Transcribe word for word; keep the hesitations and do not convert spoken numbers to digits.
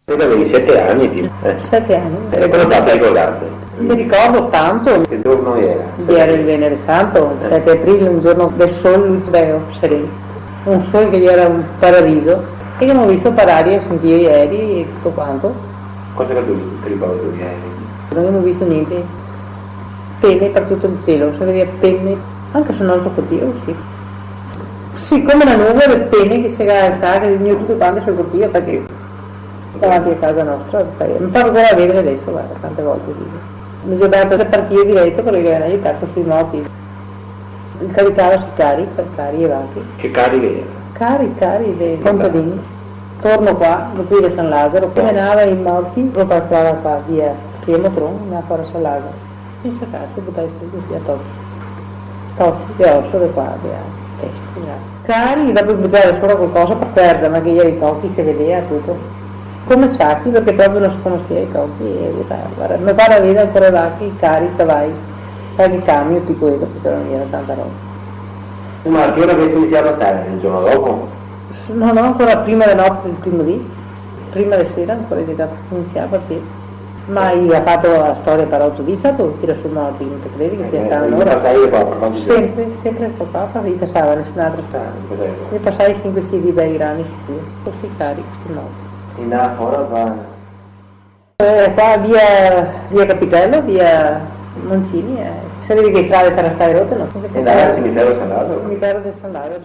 Te gavevi sete ani, ti? Eh. Sete ani. E come fate a ricordarte? Me ricordo tanto. Che giorno era? Iera el Venere Santo, el sete aprile, un giorno de sol, beo, sereno. Un sol che iera un paradiso. E che gavemo visto par aria, sentìo i aerei e tuto quanto. Cosa che te ricordi dei aerei? No gavemo visto gnente. Pene par tuto el cielo, se vedeva pene, anca sul nostro cortile, sì. Sì, come na nuvola de pene che se ga alsà, che vegneva tuto quanto sul cortile, parché davanti a casa nostra, me par ancora vedere deso, varda, tante volte digo. Me xe dato de partire direto parché gaveva aiutà sui morti. El caricava sui cari, par cari e vache. Che cari che iera? Cari, cari de contadini. Torno qua, lo qui de San Lazaro, che menava i morti, proprio la strada qua, via Piemotron, là fora San Lazaro. Pensa che se butai su cusì a tochi. Tochi, de oso, de qua, de là, testi, là. Cari, dopo butare sora qualcosa par cuerza, ma che iera i tochi, se vedeva tuto. Come sachi, parché proprio no se conoseva i tochi, e varda, varda, me par de veder ancora i vache, i cari, i cavai, qualche camion, picoleto, parché no iera tanta roba. Ma a che ora che se inisiava a pasare? El giorno dopo? S-, no, no, ancora prima de note del primo dì, prima de sera ancora i ga inisià a partire. Ma i ga fato la storia par oto dì, sa, tira su morti, no te credi che sia stà un'ora? Eh, i pasava de qua, par quanto giorni? Sempre, sempre par qua, parché i pasava nesun'altra strada. Ah, perfeto. I pasava sinque, sie dì bei grani sicuro, cusì cari, sti morti. E là fora qua? Eh, qua via, via Capitello, via Moncini, eh. Savevi che strade sarà state rote, no? E là al cimitero de San Lazaro? Cimitero de San Lazaro.